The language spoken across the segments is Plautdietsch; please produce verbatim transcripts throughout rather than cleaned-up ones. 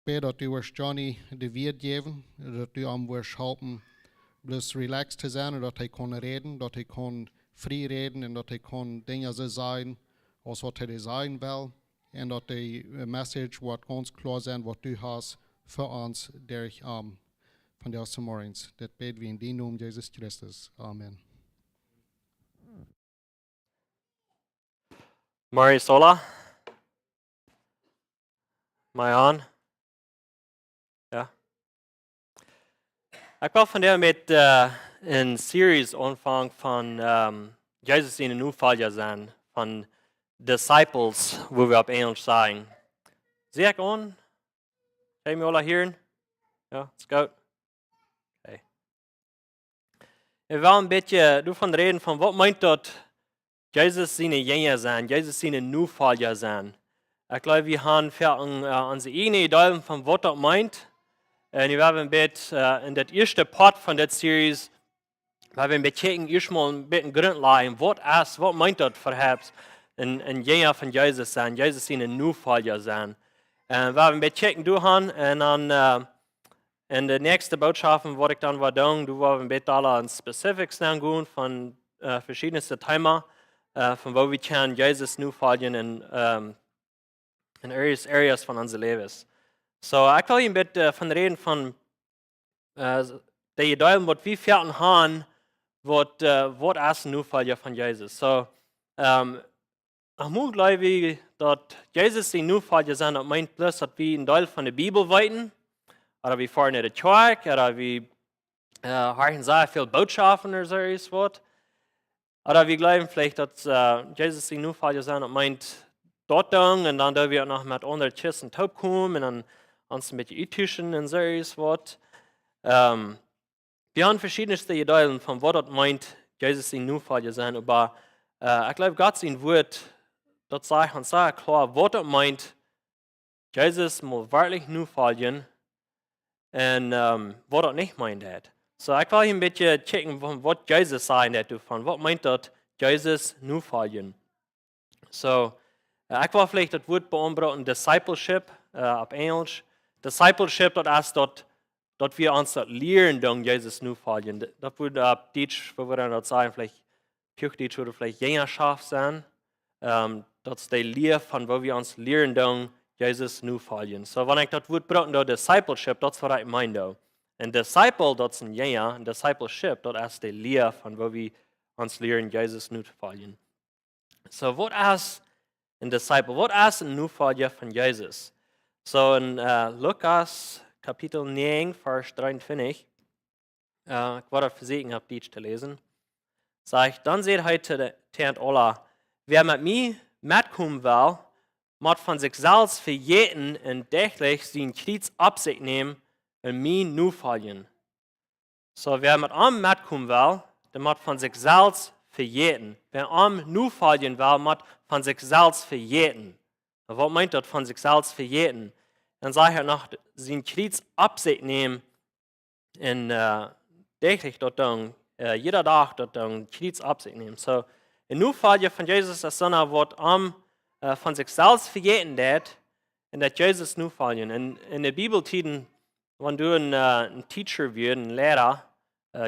bäd daut du wurscht Johnny de Wieed jäwen, daut du am wurscht halpen, bloos relaxed to sennen un daut hee kunn räden, daut hee kunn frie räden un daut hee kunn Dinja soo sajen, aus waut hee dee sajen well. Un daut dee Message woat gaunz kloa sennen, waut du hast fa ons derch am vondoag zemorjes. Daut bäd wie en dän Nomen Jesus Christus. Amen. Mari Sola. Mayan. Ja. Ekj well vondoag met een Series aunfangen von Jesus siene Nofolja sennen, von Disciples, woo wie opp Enjlisch sajen. Sie ekj aun? Kjenn jie mie aula hieren? Ja, es goot. Okay. Wie wellen een bät doavon räden, von waut meent daut, Jesus siene Jinja sennen, Jesus siene Nofolja sennen. Ekj jleew, wie haben fa onse eejne Idee von waut daut meent. Un wie haben een bät en daut ieeschte Poat von dit Series, wie haben een bät kjikjen, ieescht mol een bät Grunt lajen, waut es, waut meent daut fa ons, een Jinja von Jesus sennen, Jesus siene Nofolja sennen. Un wie haben een bät kjikjen doavon un dan en de näakjste Botschoften, waut ekj dan woa doonen, doa woa wie een bät aula en specifics nengonen von veschiedne Thema, von woo wie kjennen Jesus nofoljen en various areas von onse Läwes. So, ekj well een bät von räden von de Ideen, waut wie fa ons haben, waut, waut es een Nofolja von Jesus. So, ekj mott jleewen, daut Jesus siene Nofolja sennen, daut meent bloos, daut wie een Deel von de Bibel weeten, ooda wie foaren no de Kjoakj, ooda wie horchen sea väl Botschoften ooda soo irjentwaut. Ooda wie jleewen veleicht, daut Jesus siene Nofolja sennen, daut meent daut doonen, un dan doo wie uk noch met aundre Christen toopkomen un dan ons een bät uttuschen un soo irjentwaut. Wie haben veschiedne Ideen von waut daut meent, Jesus siene Nofolja sennen, oba ekj jleew, Gott sien Wuat, daut sajcht ons sea kloa, waut daut meent, Jesus mol werkjlich nofoljen un waut daut nich meent. So, ekj well hia een bät kjikjen von waut Jesus sajen deit doavon. Waut meent daut, Jesus nofoljen? So, ekj well veleicht daut Wuat benutsen, discipleship, opp Enjlisch. Discipleship, daut es daut, daut wie ons daut lieren doonen, Jesus nofoljen. Daut wudd opp Dietsch, woo wie daut sajen, veleicht, Huachdietsch wudd veleicht Jinjaschoft sennen. Daut es de Lia von woo wie ons lieren doonen, Jesus nofoljen. So, wan ekj daut Wuat bruck, daut discipleship, daut es waut ekj meen, daut. Een disciple, daut es een Jinja, een discipleship, daut es de Lia von woo wie ons lieren, Jesus notofoljen. So, waut es een disciple? Waut es een Nofolja von Jesus? So, en Lukas Kapitel näajen, Varsch dreeuntwintich, ekj woa daut vesieekjen opp Dietsch to läsen. Sajcht: Dan säd hee to de, to an aula: Wäa met mie metkomen well, mott von sikj selfst vejäten un däachlich sien Kjriez opp sikj nämen un mie nofoljen. So, wäa met am metkomen well, dee mott von sikj selfst vejäten. Wäa am nofoljen well, mott von sikj selfst vejäten. Un waut meent daut, von sikj selfst vejäten? Dan sajcht hee noch, sien Kjriez opp sikj nämen un däachlich daut doonen, jieda Dach daut doonen, Kjriez opp sikj nämen. So, een Nofolja von Jesus es eena, waut am von sikj selfst vejäten deit un daut Jesus nofoljen. En, en de Bibeltieden, wan du een, een teacher wieescht, een Liera,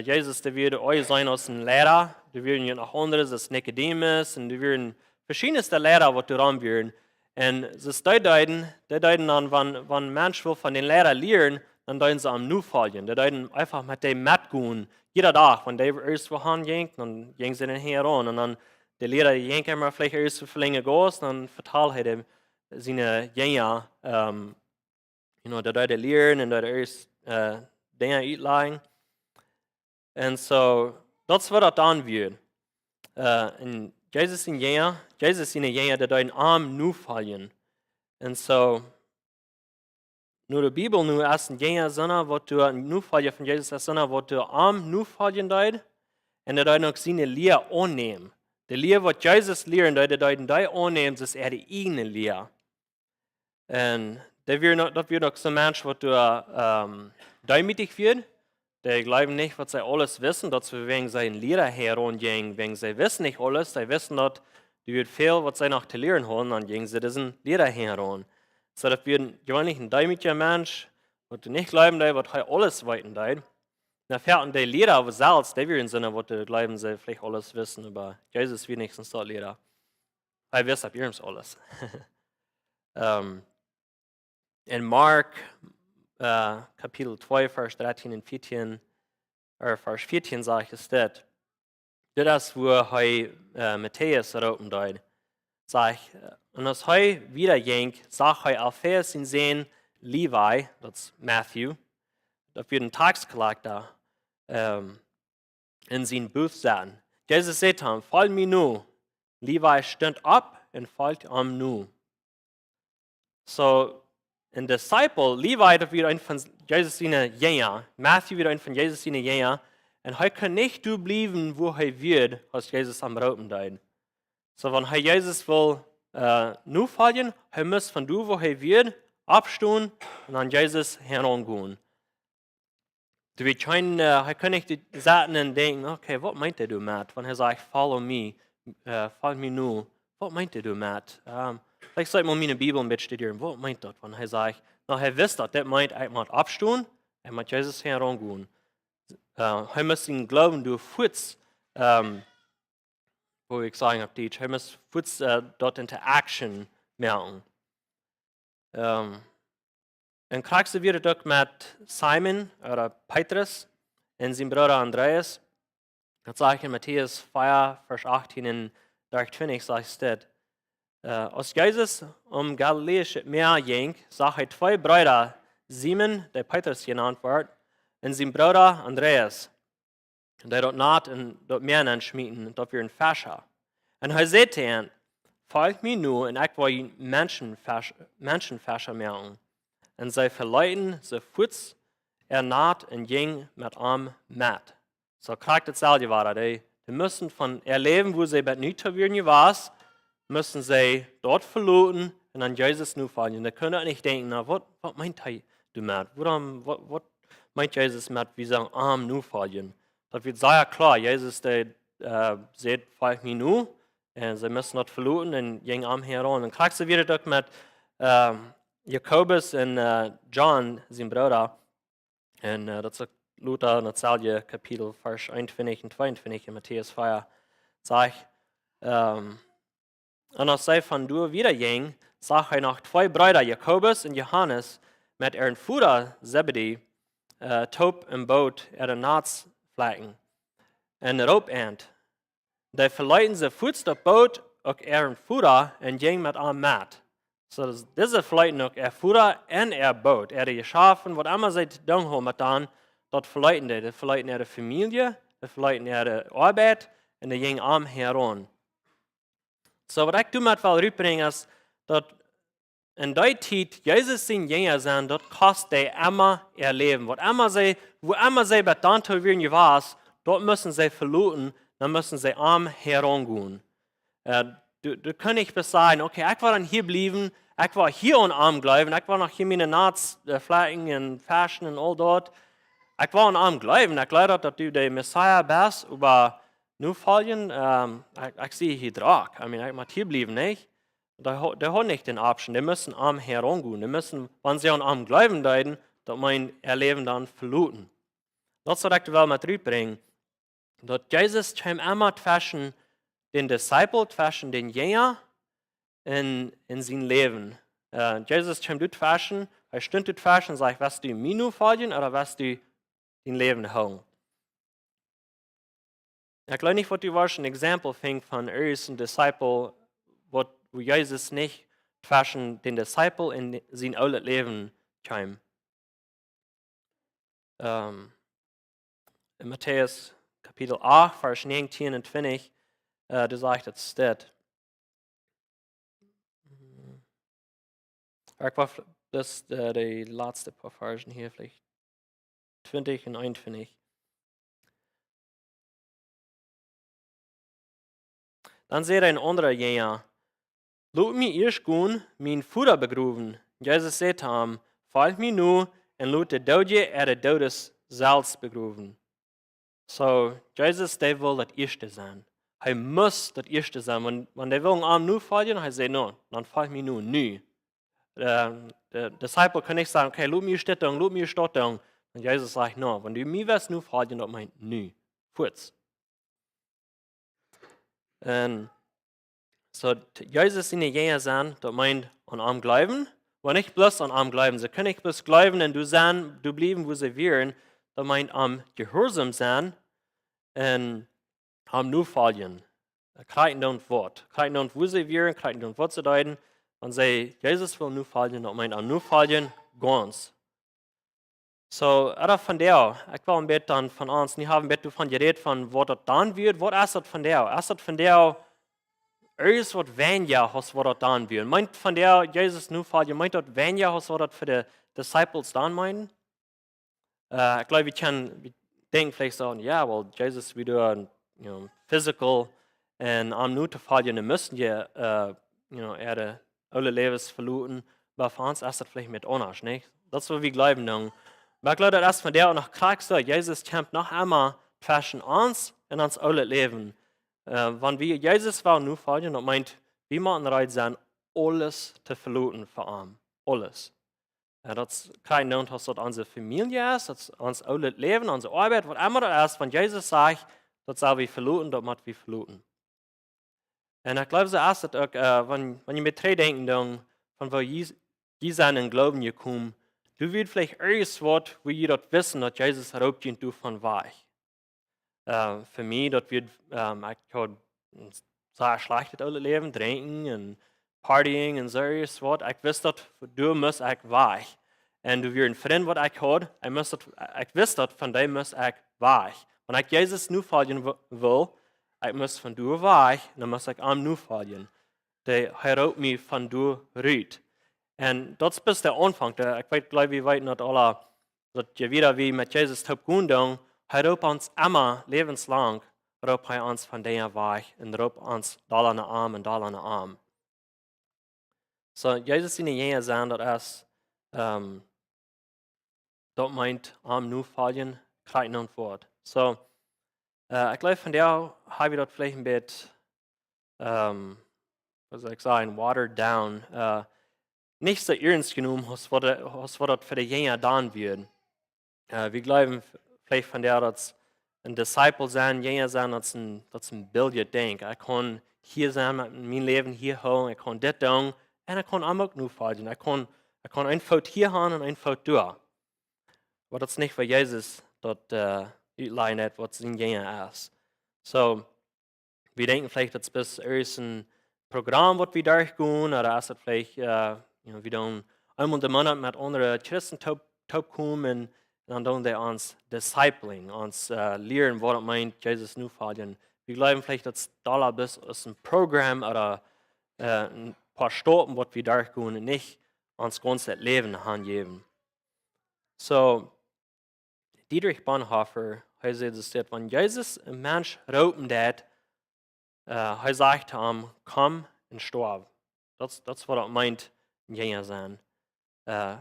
Jesus, dee wieed uk sennen aus een Liera, doa wieren je noch aundre, soo aus Nikodemus, un doa wieren veschiedne Liera, waut doa rom wieren. Un see deeden, dee deeden dan, wan, wan een Mensch wull von dän Liera lieren, dan deeden see am nofoljen. Dee deeden eefach met däm metgonen. Jieda Dach, wan dee ieescht wua han jinkj, dan jinjen see dan hinjaraun. Un dan de Liera jinkj emma veleicht ieescht velenjd gaunz, dan vetald hee däm siene Jinja, you know, daut hee deed lieren un daut hee ieescht Dinja utlajen. Un so, daut es waut daut dan wia. Un Jesus siene Jinja, Jesus siene Jinja, dee deeden am nofoljen. Un so, no de Bibel nu es een Jinja eena, waut doa een Nofolja von Jesus es, eena, waut doa am nofoljen deed. Un dee deed uk siene Lia aunnämen. De Lia, waut Jesus lieren deed, dee deeden dee aunnämen, daut es äare ieejne Lia. Un dee wia uk, daut wia uk soon Mensch, waut doa deemootich wia. Dee jleewden nich, waut see aules wisten, daut see wäajen sienen Liera hinjaraun jinjen, wäajen see wisten nich aules, see wisten daut, dee wia väl, waut see noch to lieren hauden, dan jinjen see disen Liera hinjaraun. So daut wia een, jeweenlich een deemootja Mensch, waut nich jleewen deed, waut hee aules weeten deed. Dan fäaten de Liera selfst, dee wieren soone, waut jleewen, see veleicht aules wisten, oba Jesus wia nich soon Liera. Hee wist opp jiedem Faul aules. Ähm, en Mark, äh, Kapitel twee, Varsch dartieen un vieetieen, ooda Varsch vieetieen sajcht et dit. Dit es, wua hee, äh, Matäus roopen deed. Sajcht, äh, un aus hee wieda jinkj, sach hee Alfäus sienen Sän Levi, daut es Matthew, daut wia een Taxkollekjta, ähm, en sienen Booth sitten. Jesus säd to am: "Folj mie no." Levi stunt opp un foljt am no. So, een Disciple, Levi, daut wia een von Jesus siene Jinja. Matthew wia een von Jesus siene Jinja. Un hee kunn nich doa bliewen, wua hee wia, aus Jesus am roopen deed. So, wan hee Jesus wull, äh, nofoljen, hee must von doa, wua hee wia, oppstonen un aun Jesus hinjaraun gonen. Doa wia kjeen, äh, hee kunn nich sitten un denkjen: "Okay, waut meent hee doamet, wan hee sajcht: 'Follow me, äh, folj mie no'? Waut meent hee doamet?" Ähm, veleicht sull ekj mol miene Bibel een bät studieren. Waut meent daut, wan hee sajcht, nu, hee wist daut, daut meent, ekj mott oppstonen, ekj mott Jesus hinjaraun gonen. Äh, hee must sienen Gloowen doa fuaz, ähm, woo ekj saj opp Dietsch, hee must fuaz, äh, daut into action moaken. Ähm, un krakjt soo wia et uk met Simon, ooda Petrus, un sien Brooda Andreas. Daut sajcht en Matäus vea, Varsch achtieen un dartieen, twintich, sajcht et dit. Äh, aus Jesus om Galiläische Mäa jinkj, sach hee twee Breeda, Simon, dee Petrus jenant wort, un sien Brooda Andreas, dee daut Nat en daut Mäa nenschmieten, daut wieren Fescha. Un hee säd to an: "Folj mie no un ekj woa junt Menschenfesch-, Menschenfescha moaken." Un see veleeten, see fuaz, äa Nat un jinjen met am met. So krakjt daut selwje wia, dee, dee musten von äa Läwen, wua see bat nu too wieren jewast, musten see daut veloten un aun Jesus nofoljen. Dee kunnen nich denkjen: "Na, waut, waut meent hee doamet? Wuarom, waut, waut meent Jesus met, wie sellen am nofoljen?" Daut wia sea kloa. Jesus, dee, äh, säd: "Folj mie no." Un see musten daut veloten un jinjen am hinjaraun. Un krakjt soo wia et uk met, ähm, Jakobus un, äh, John, sien Brooda. Un, äh, daut sajcht lota en daut selwje Kapitel, Varsch eenuntwintich un tweeuntwintich en Matäus vea. Sajcht, ähm, un aus see von doa wieda jinjen, sach hee noch twee Breeda, Jakobus un Johanes, met äaren Voda Zebedee, äh, toop em Boot äare Nats flekjen. Un roopt an. Dee veleeten see fuaz daut Boot, uk äaren Voda, un jinjen met am met. So, daut, dise veleeten uk äa Voda un äa Boot, äare Jeschaft, waut emma see to doonen hauden met dan, daut veleeten dee. Dee veleeten äare Famielje, dee veleeten äare Oabeit, un dee jinjen am hinjaraun. So, waut ekj doamet well rutbrinjen, es daut en dee Tiet Jesus siene Jinja sennen, daut kost dee emma äa Läwen. Waut emma see, wua emma see bat dan too wieren jewast, daut musten see veloten, dan musten see am hinjaraun gonen. Äh, du, du kaust nich bloos sajen: "Okay, ekj well dan hia bliewen, ekj well hia aun am jleewen, ekj well noch hia miene Nats, äh, flekjen un feschen un aul daut. Ekj well aun am jleewen, ekj jleew daut, daut du de Messias best, oba nofoljen, ähm, ekj, ekj sie hia drock. I mean, ekj mott hia bliewen, nich?" Dee ha-, dee hauden nich dän Option. Dee musten am hinjaraun gonen. Dee musten, wan see aun am jleewen deeden, daut meent äa Läwen dan veloten. Daut saul ekj well met rutbrinjen. Daut Jesus kjeem emma tweschen dän Disciple, tweschen dän Jinja un, un sien Läwen. Äh, Jesus kjeem doa tweschen, hee stunt doa tweschen, sajcht: "West du mie nofoljen ooda west du dien Läwen hoolen?" Ekj weet nich, waut du woascht een Exempel finjen von irjent een Disciple, waut, wua Jesus nich tweschen dän Disciple un sien oolet Läwen kjeem. Ähm, en Matäus Kapitel acht, Varsch näajentieen un twintich, äh, doa sajcht et dit. Ekj woa v-, daut, äh, de latste poa Varzen hia veleicht. Twintich un eenuntwintich. Dan säd een aundra Jinja: "Lot mie ieescht gonen, mienen Voda begrowen." Jesus säd to am: "Folj mie no un lot de Doodje äare Doodes selfst begrowen." So, Jesus, dee wull daut ieeschte sennen. Hee must daut ieeschte sennen. Wan, wan dee wullen am nofoljen, hee säd: "No, dan folj mie no, nu." Äh, de Disciple kaun nich sajen: "Okay, lot mie dit doonen, lot mie daut doonen." Un Jesus sajcht: "No, wan du mie west nofoljen, daut meent nu, fuaz." Un soo, t-, Jesus siene Jinja sennen, daut meent aun am jleewen, oba nich bloos aun am jleewen. See kjennen nich bloos jleewen un doa sennen, doa bliewen, wua see wieren. Daut meent am jehuarsom sennen un am nofoljen. Krakjt endoont waut. Krakjt endoont wua see wieren, krakjt endoont waut see deeden. Wan see Jesus wullen nofoljen, daut meent am nofoljen, gaunz. Soo, ea von doa, ekj well een bät dan von ons, nu hab wie een bät doavon jerät von waut daut dan wia, waut es daut von doa? Es daut von doa irjent waut weinja aus waut daut dan wia? Meent von doa Jesus nofoljen, meent daut weinja aus waut daut fa de Disciples dan meenen? Äh, ekj jleew, wie kjennen, wie denkjen veleicht soo, jo, well, Jesus wia doa, you know, physical un om nu to foljen, dan musten see, äh, you know, äare oole Läwes veloten, oba fa ons es daut veleicht met aundasch, nich? Daut es waut wie jleewen dan. Oba ekj jleew, daut es von doa noch krakjt soo. Jesus kjemt noch emma tweschen ons un ons oolet Läwen. Äh, wan wie Jesus wellen nofoljen, daut meent, wie motten reed sennen, aules to veloten fa am. Aules. Jo, daut es krakjt endoont aus daut onse Famielje es, daut es ons oolet Läwen, onse Oabeit, waut emma daut es, wan Jesus sajcht, daut sell wie veloten, daut mott wie veloten. Un ekj jleew, soo es daut uk, äh, wan, wan jie met trigj denkjen dan, von wua jie, jie sent em Gloowen jekomen, doa wia veleicht irjent waut, wua jie daut wisten, daut Jesus roopt junt doavon wajch. Äh, fa mie, daut wia, ähm, ekj haud een sea schlajchtet oolet Läwen, drinkjen un partying un soo irjent waut. Ekj wist daut, doa must ekj wajch. Un doa wieren Frind waut ekj haud, ekj must daut, ekj wist daut, von dee must ekj wajch. Wan ekj Jesus nofoljen w-, wull, ekj must von doa wajch, dan must ekj am nofoljen. Dee, hee roopt mie von doa rut. Un daut es bloos de Aunfank. De, ekj weet, jleew, wie weeten daut aula, daut je wieda wie met Jesus toop gonen dan, hee roopt ons emma läwenslang, roopt hee ons von Dinja wajch un roopt ons dolla no am un dolla no am. Soo, Jesus siene Jinja sennen, daut es, ähm, daut meent am nofoljen, krakjt endoont waut. Soo, äh, ekj jleew, von doa hab wie daut veleicht een bät, ähm, waut saul ekj sajen, watered down, äh, nich soo iernst jenomen aus waut, aus waut daut fa de Jinja dan wia. Äh, wie jleewen v-, veleicht von doa, daut een Disciple sennen, Jinja sennen, daut es een, daut es een billjet Dinkj. Ekj kaun hia sennen, met mien Läwen hia hoolen, ekj kaun dit doonen, un ekj kaun am uk nofoljen. Ekj kaun, ekj kaun een Foot hia haben un een Foot doa. Oba daut es nich, waut Jesus daut, äh, utläajen deit, waut siene Jinja es. Soo, wie denkjen veleicht, daut es bloos irjent een Programm, waut wie derchgonen, ooda es daut veleicht, äh, you know, wie dan eemol em Moonat met aundre Christen toop, toop komen un dan doonen dee ons discipling, ons, äh, lieren, waut daut meent, Jesus nofoljen. Wie jleewen veleicht, daut es dolla bloos aus een Programm ooda, äh, een poa Stoppen, waut wie derchgonen un nich ons gaunzet Läwen hanjäwen. Soo, Dietrich Bonhoeffer, hee säd, es daut, wan Jesus een Mensch roopen deed, äh, hee sajcht to am: "Komm un stoaw." Daut, daut es waut daut meent, een Jinja sennen. Äh,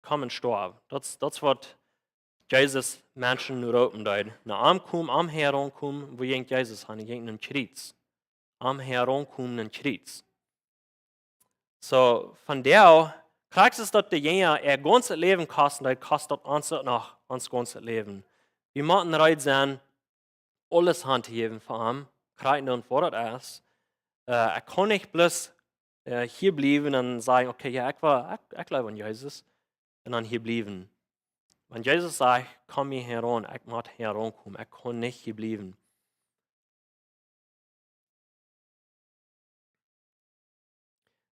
"Komm un stoaw." Daut, daut es waut Jesus Menschen nu roopen deed. No am komen, am hinjaraun komen, wua jinkj Jesus han? Hee jinkj nom Kjriez. Am hinjaraun komen nom Kjriez. Soo, von doa, krakjt soo aus daut de Jinja äa gaunzet Läwen kosten deed, kost daut ons uk noch ons gaunzet Läwen. Wie motten reed sennen, aules hantojäwen fa am, krakjt endoont waut daut es. Äh, ekj kaun nich bloos, äh, hia bliewen un sajen: "Okay, jo, ekj well, ekj, ekj jleew aun Jesus." Un dan hia bliewen. Wan Jesus sajcht: "Komm mie hinjaraun", ekj mott hinjaraun komen, ekj kaun nich hia bliewen.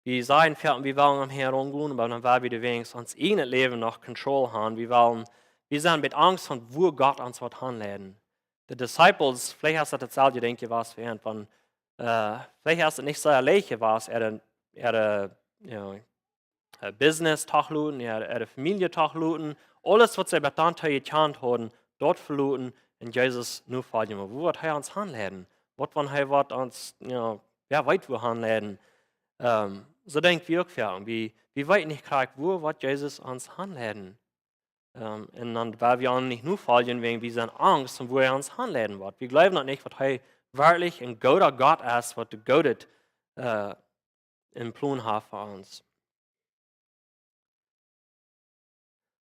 Wie sajen foaken, wie wellen am hinjaraun gonen, oba dan woa wie doawäajen ons ieejnet Läwen noch Control han. Wie wellen, wie sent met Angst von wua Gott ons woat hanleiden. De Disciples, veleicht es daut daut selwje Dinkj jewast fa an, von, äh, veleicht es daut nich soo leicht jewast, äare, äare, jo, äh, Business toloten, äare, äare Famielje toloten, aules waut see bat dan too jekjant hauden, daut veloten un Jesus nofoljen. Oba wua woat hee ons hanleiden? Waut wan hee woat ons, jo, wäa weet wua hanleiden? Ähm, soo denkj wie uk foaken. Wie, wie weeten nich krakjt, wua woat Jesus ons hanleiden? Ähm, un dan woa wie am nich nofoljen, wäajen wie sent Angst, wua hee ons hanleiden woat. Wie jleewen daut nich, waut hee werkjlich een gooda Gott es, waut de Goodet, äh, em Plon haft fa ons.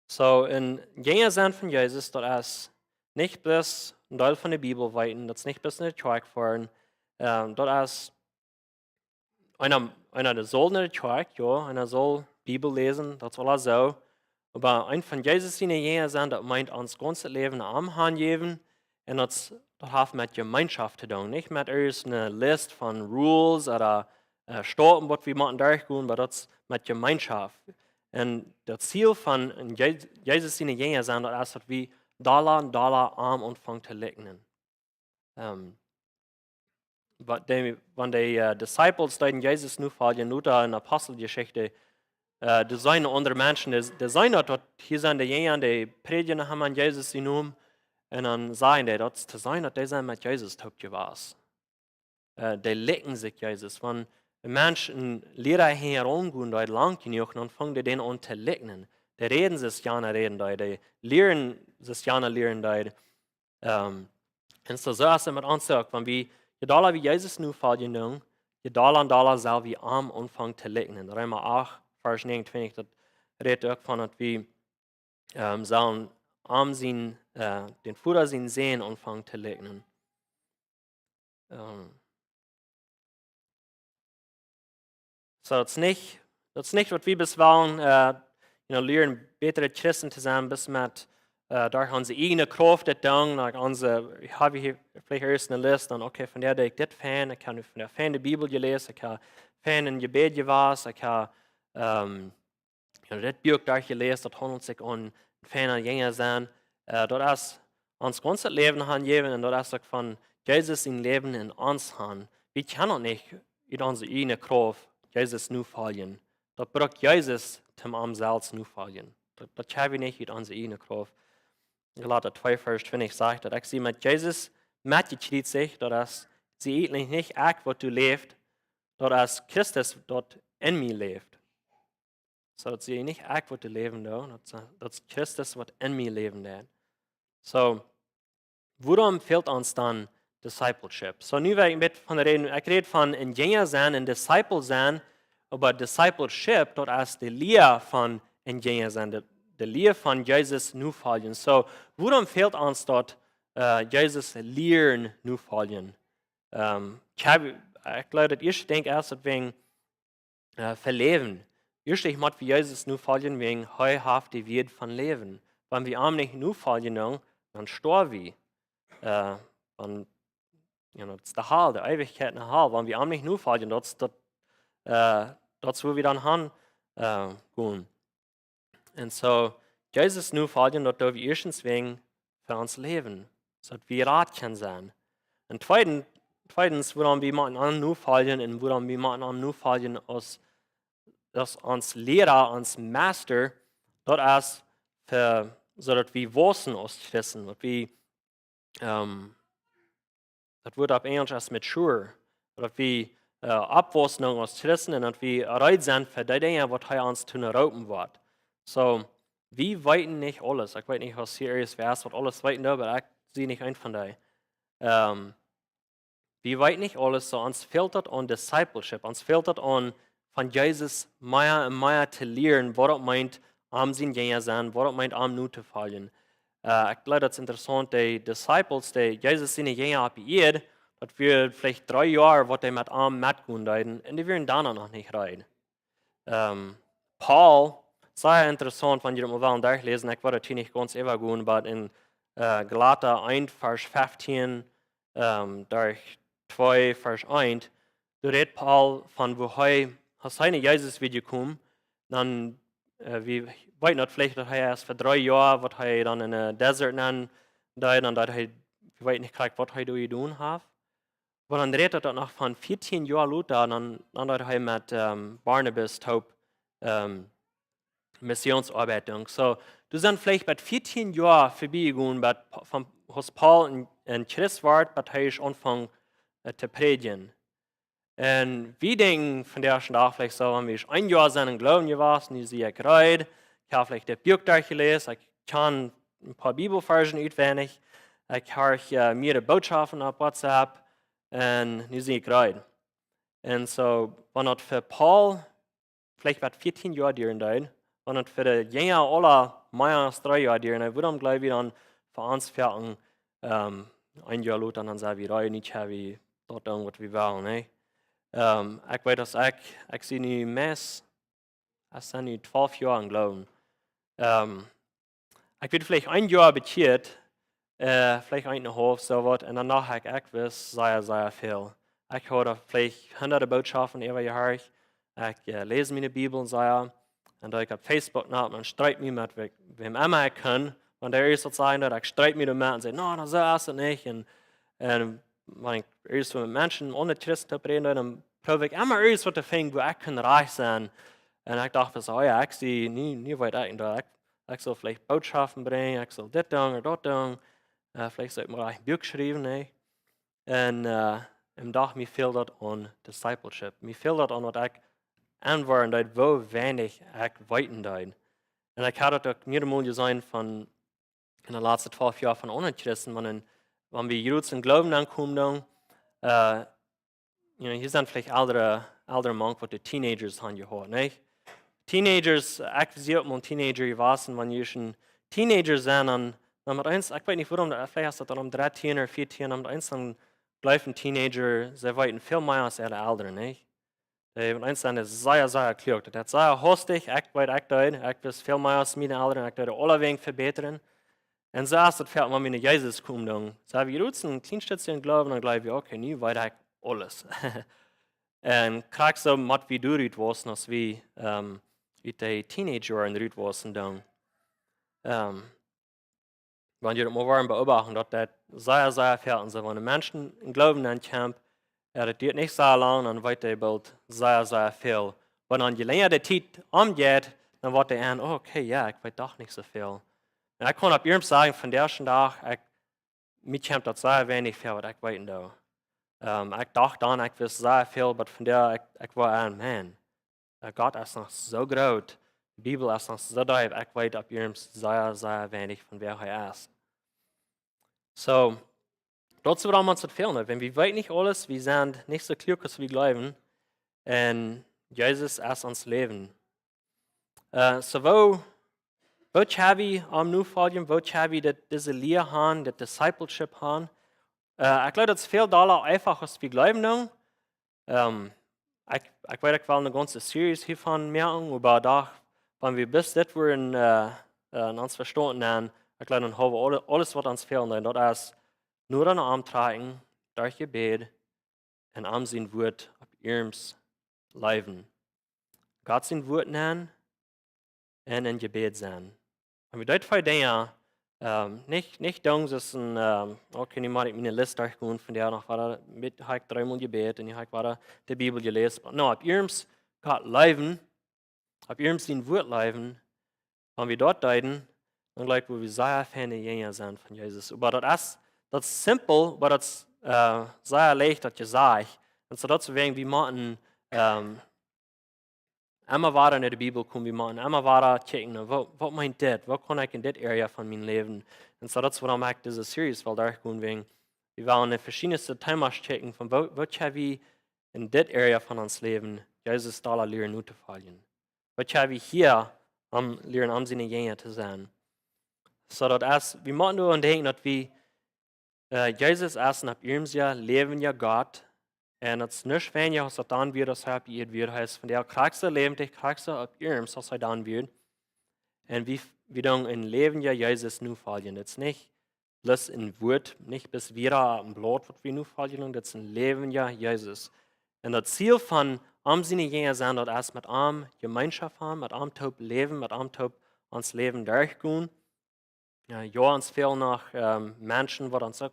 So, een Jinja sennen von Jesus, daut es nich bloos een Deel von de Bibel weeten, daut es nich bloos no de Kjoakj foaren, ähm, daut es eena, eena dee saul no de Kjoakj, jo, eena saul Bibel läsen, daut es aula soo. Oba een von Jesus siene Jinja sennen, daut meent ons gaunzet Läwen aun am hanjäwen. Un daut, daut haft met Jemeenschoft to doonen, nich met irjent eene List von rules ooda, äh, Stoppen, waut wie motten derchgonen, oba daut es met Jemeenschoft. Un daut Ziel von een Je-, Jesus siene Jinja sennen, daut es daut wie dolla un dolla aun am aunfangen to likjnen. Ähm, waut dee, wan dee, äh, Disciples deeden Jesus nofoljen, lota enn Aposteljeschicht, äh, dee seenen aundre Menschen, dee, dee seenen daut, daut hia sent dee Jinja, dee prädjen no am aun Jesus sienen Nomen. Un dan sajen dee, daut es to seenen, daut dee sent met Jesus toop jewast. Äh, dee likjnen sikj Jesus. Wan een Mensch een Liera hinjaraun jeit, dee lang jenuach, dan fangen dee dän aun to likjnen. Dee räden soo aus jana räden deed, dee lieren soo aus jana lieren deed. Ähm, un soo, soo es et met ons uk. Wan wie, je dolla wie Jesus nofoljen doonen, je dolla un dolla sell wie am aunfangen to likjnen. Reema acht, Varsch negenuntwintich, daut rät uk von daut wie, ähm, sellen am sien, äh, dän Voda sienen Sän aunfangen to likjnen. Ähm. So, daut es nich, daut es nich waut wie bloos wellen, äh, you know, lieren bätre Christen to sennen, bloos met, äh, derch onse ieejne Krauft dit doonen, like onse, wie haben hia veleicht ieescht eene List, dan, okay, vondoag deed ekj dit fein, ekj hab nu vondoag fein de Bibel jeläst, ekj hab fein em Jebäd jewast, ekj hab, ähm, jo, dit Buak doa jeläst, daut haundelt sikj om een feina Jinja sennen. Äh, daut es ons gaunzet Läwen hanjäwen un daut es uk von Jesus sien Läwen enn ons han. Wie kjennen daut nich ut onse ieejne Krauft Jesus nofoljen. Daut brukt Jesus, om am selfst nofoljen. Daut, daut kjenn wie nich ut onse ieejne Krauft. Galata twee, Varsch twintich sajcht daut, ekj sie met Jesus metjekjriezicht, daut es, sie eejentlich nich ekj waut doa läft, daut es Christus waut enn mie läft. So, daut sie nich ekj waut doa läwen doo, daut, daut es Christus waut enn mie läwen deit. So, wuarom fält ons dan Discipleship? So, nu well ekj een bät von räden, ekj räd von een Jinja sennen, een Disciple sennen, oba Discipleship, daut es de Lia von een Jinja sennen, de, de Lia von Jesus nofoljen. So, wuarom fält ons daut, äh, Jesus lieren nofoljen? Ähm, ekj hab, ekj jleew, daut ieeschte Dinkj es daut wie, äh, fa Läwen. Ieeschtlich mott wie Jesus nofoljen, wäajen hee haft de Wieed von Läwen. Wan wie am nich nofoljen, dan, dan stoaw wie. Äh, wan, you know, daut es de Hal, de Eewichkjeit enne Hal. Wan wie am nich nofoljen, daut es daut, äh, daut es wua wie dan han, äh, gonen. Un so, Jesus nofoljen, daut doo wie ieeschtens wäajen fa ons Läwen, soo daut wie jerat kjennen sennen. Un tweeden, tweedens, wuarom wie motten am nofoljen un wuarom wie motten am nofoljen aus, aus ons Liera, ons Master, daut es fa, soo daut wie waussen aus Christen, daut wie, ähm, daut Wuat opp Enjlisch es mature, daut wie, äh, oppwaussen aus Christen un daut wie reed sennen fa dee Dinja waut hee ons to roopen woat. So, wie weeten nich aules. Ekj weet nich aus hia irjent wäa es waut aules weeten deit, oba ekj sie nich eent von dee. Ähm, wie weeten nich aules, so ons fält daut aun Discipleship, ons fält daut aun von Jesus mea un mea to lieren, waut daut meent, am sien Jinja sennen, waut daut meent, am notofoljen. Äh, ekj jleew, daut es interessaunt, de Disciples, de Jesus siene Jinja opp de Ieed, daut wia veleicht dree Joa, waut dee met am metgonen deeden, un dee wieren dan noch nich reed. Ähm, Paul, sea interessaunt, wan jie daut mol wellen derchläsen, ekj woa daut hia nich gaunz äwagonen, oba enn, äh, Galata eent, Varsch feftieen, ähm, derch twee, Varsch eent, doa rät Paul von woo hee, aus hee no Jesus wia jekomen, dan, äh, wie weeten daut veleicht, daut hee ieescht fa dree Joa, waut hee dan em, äh, Desert nenn deed, dan deed hee, wie weeten nich krakjt, waut hee doa jedonen haft. Oba dan rät daut noch von vieetieen Joa lota, dan, dan deed hee met, ähm, Barnabas toop, ähm, Missionsoabeit doonen. So, doa sent veleicht bat vieetieen Joa verbie jegonen, bat Pa-, von, aus Paul een, een Christ wort, bat hee aunfunk, äh, to prädjen. Un wie denkjen vondoag dän Dach veleicht soo, wan wie een Joa sent em Gloowen jewast, nu sie ekj reed, ekj hab veleicht daut Buak derchjeläst, ekj kaun een poa Bibelvarzen utwendich, ekj hab, äh, mea Botschaften opp WhatsApp, un nu sie ekj reed. Un so, wan daut fa Paul veleicht waut vieetieen Joa dieren deed, wan daut fa de Jinja aula mea aus dree Joa dieren, wuarom jleew wie dan fa ons foaken, ähm, een Joa lota, dan saj wie, "Rei, nu kjenn wie daut doonen waut wie wellen, nä?" Ähm, ekj weet, aus ekj, ekj sie nu meist, ekj sie nu twalf Joa em Gloowen. Ähm, ekj wia veleicht een Joa bekjieet, äh, veleicht een un een haulf, soo waut, un doano haud ekj, ekj wist sea, sea väl. Ekj haud veleicht hunderte Bootschoften äwa jehieet. Ekj, äh, läs miene Bibel sea. Un dan ekj opp Facebook no, dan stritt ekj mie met wäm, wäm emma ekj kunn. Wan dee ieescht waut säd, dan ekj stritt mie doamet un säd, "No, no, soo es et nich." Un, un wan ekj ieescht met Menschen, aundre Christen opp räden, dan proow ekj emma ieescht waut to finjen, wua ekj kunn rajcht sennen. Un ekj docht, soo, "Oh jo, ekj sie nu, nu weet ekj, un doa, ekj, ekj saul veleicht Bootschoften brinjen, ekj saul dit doonen ooda daut doonen. Äh, veleicht saul ekj mol een Buak schriewen, nä?" Un, äh, ekj docht, mie fält daut aun Discipleship. Mie fält daut aun waut ekj aunwoaren deed, woo weinich ekj weeten deed. Un ekj haud daut uk mea mol jeseenen von, en de latste twalf Joa von aundre Christen, wan een, wan wie jrods em Gloowen aunkomen, dan, äh, you know, hia sent veleicht ieeschte, ieeschte Monk waut de Teenagers han jehuat, nä? Teenagers, ekj sie uk mol een Teenager jewast, wan jie een Teenager sent, dan, dan met eens, ekj weet nich wuarom, veleicht es daut dan om dartieen ooda vieetieen, dan met eens dan jleewen Teenager, see weeten väl mea aus äare Elren, nä? Dee met eens sent sea, sea kluak. Daut es sea hastich, ekj weet, ekj deed, ekj wist väl mea aus miene Elren, ekj deed aulawäajen vebätren. Un soo es daut foaken, wan wie no Jesus komen, dan sent wie jrods een kjlien Stekj em Gloowen, dan jleew wie, "Okay, nu weet ekj aules." Un krakjt soo mott wie doa rut wausen, aus wie, ähm, ut de Teenager rut wausen, dan. Ähm, wan jie daut mol woaren beobachten, daut daut sea, sea väl, un soo, wan een Mensch em Gloowen aunkjemt, jo, daut diat nich soo lang, dan weet hee boolt sea, sea väl. Wan dan je lenja de Tiet omjeit, dan woat hee aun, "Oh, okay, jo, ekj weet doch nich soo väl." Un ekj kaun opp iernst sajen, vondoag dän Dach, ekj, mie kjemt daut sea weinich väl, waut ekj weeten doo. Ähm, ekj docht dan, ekj wist sea väl, oba vondoag, ekj, ekj woa aun, "Man, äh, Gott es noch soo groot, de Bibel es noch soo deep, ekj weet opp iernst sea, sea weinich von wäa hee es." Soo, daut es wuarom ons daut fält, nä? Wan wie weeten nich aules, wie sent nich soo kluak aus wie jleewen, un Jesus es ons Läwen. Äh, soo, woo, woo kjenn wie am nofoljen, woo kjenn wie dit, dise Lia han, dit Discipleship han? Äh, ekj jleew, daut es väl dolla eefach aus wie jleewen, nä? Ähm, ekj, ekj weet, ekj well eene gaunze Series hiavon moaken, oba doch, wan wie bloos dit wudden, äh, äh, en ons vestonen, dan, ekj jleew, dan haben wie aule-, aules, waut ons fält, un daut es, no aun am trakjen, derch Jebäd, un am sien Wuat opp iernst jleewen. Gott sien Wuat nämen un en Jebäd sennen. Un wie doonen twee Dinja, ähm, nich, nich doonen, soo aus een, ähm, "Okay, nu mott ekj miene List derchgonen, vondoag noch wada, met, hab ekj dreemol jebät un nu hab ekj wada de Bibel jeläsen." Oba nä, opp iernst Gott leewen, opp iernst sien Wuat leewen, wan wie daut deeden, dan jleew ekj, wudden wie sea feine Jinja sennen von Jesus. Oba daut es, daut es simpel, oba daut es, äh, sea leicht daut jesajcht. Un soo daut es wäajen, wie motten, ähm, emma wada no de Bibel komen, wie motten emma wada kjikjen, waut, waut meent dit? Waut kaun ekj en dit Area von mien Läwen? Un soo daut es wuarom ekj dise Series well derchgonen, wäajen wie wellen en veschiedne Themas kjikjen von waut, waut kjenn wie en dit Area von ons Läwen Jesus dolla lieren notofoljen. Waut kjenn wie hia aun lieren, om siene Jinja to sennen? Soo daut es, wie motten doaraun denkjen, daut wie, äh, Jesus es een opp iernst läwendja Gott. Un daut es nich weinja aus daut dan wia, aus hee opp Ieed wia. Hee es vondoag krakjt soo läwendich, krakjt soo opp iernst aus hee dan wia. Un wie, wie doonen een läwendja Jesus nofoljen. Daut es nich bloos een Wuat, nich bloos wada een Blaut, waut wie nofoljen, daut es een läwendja Jesus. Un daut Ziel von om siene Jinja sennen, daut es met am Jemeenschoft haben, met am toop läwen, met am toop ons Läwen derchgonen. Jo, jo, ons fält noch, ähm, Menschen, waut ons uk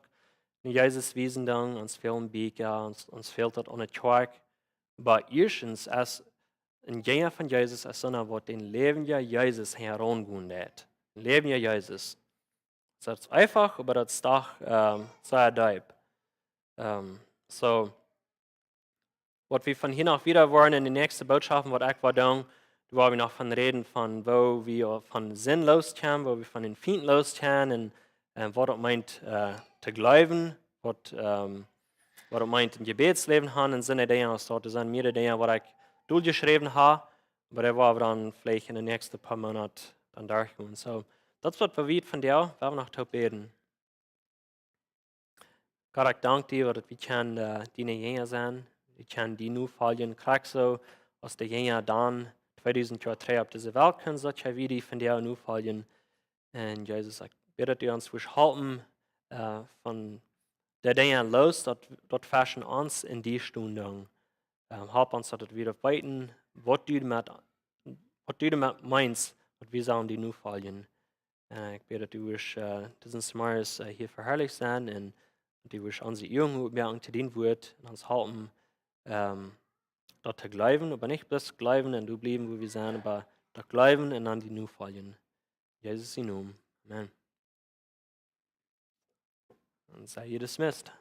no Jesus wiesen doonen, ons fält Bieekja, ons, ons fält daut aun de Kjoakj. Oba ieeschtens, aus een Jinja von Jesus, es eena, waut dän läwendja Jesus hinjaraun gonen deit. Een läwendja Jesus. Daut es eefach, oba daut es doch, ähm, sea deep. Ähm, soo, waut wie von hia noch wieda woaren en de näakjste Bootschoften, waut ekj woa doonen, doa woa wie noch von räden, von woo wie von Sind loskjennen, woo wie von dän Fient loskjennen, un, un waut daut meent, äh, to jleewen, waut, ähm, waut daut meent, een Jebädsläwen haben, un soone Dinja aus daut. Doa sent mearere Dinja, waut ekj doljeschräwen hab, oba doa woa wie dan veleicht en de näakjste poa Moonat dan derchgonen. So, daut es waut wie vondoag, wie haben noch to bäden. Gott, ekj dank die, daut wie kjennen, äh, diene Jinja sennen. Wie kjennen die nofoljen, krakjt soo aus de Jinja dan tweedusent Joa trigj opp dise Welt kjennen, soo kjenn wie die vondoag nofoljen. Un Jesus, ekj bäd, daut du ons wurscht halpen, äh, von de Dinja loos, daut, daut tweschen ons un die stonen. Ähm, halp ons, daut wie weeten, waut du doamet, waut du doamet meenst, daut wie sellen die nofoljen. Äh, ekj bäd, daut du wurscht, äh, disen Zemorjes, äh, hia veharlicht sennen un daut du wurscht onse Uagen opmoaken to dien Wuat un ons halpen, ähm, daut to jleewen, oba nich bloos jleewen un doa bliewen, wua wie sent, oba daut jleewen un dan die nofoljen. Jesus sienen Nomen. Amen. Dan sie jie dismissed.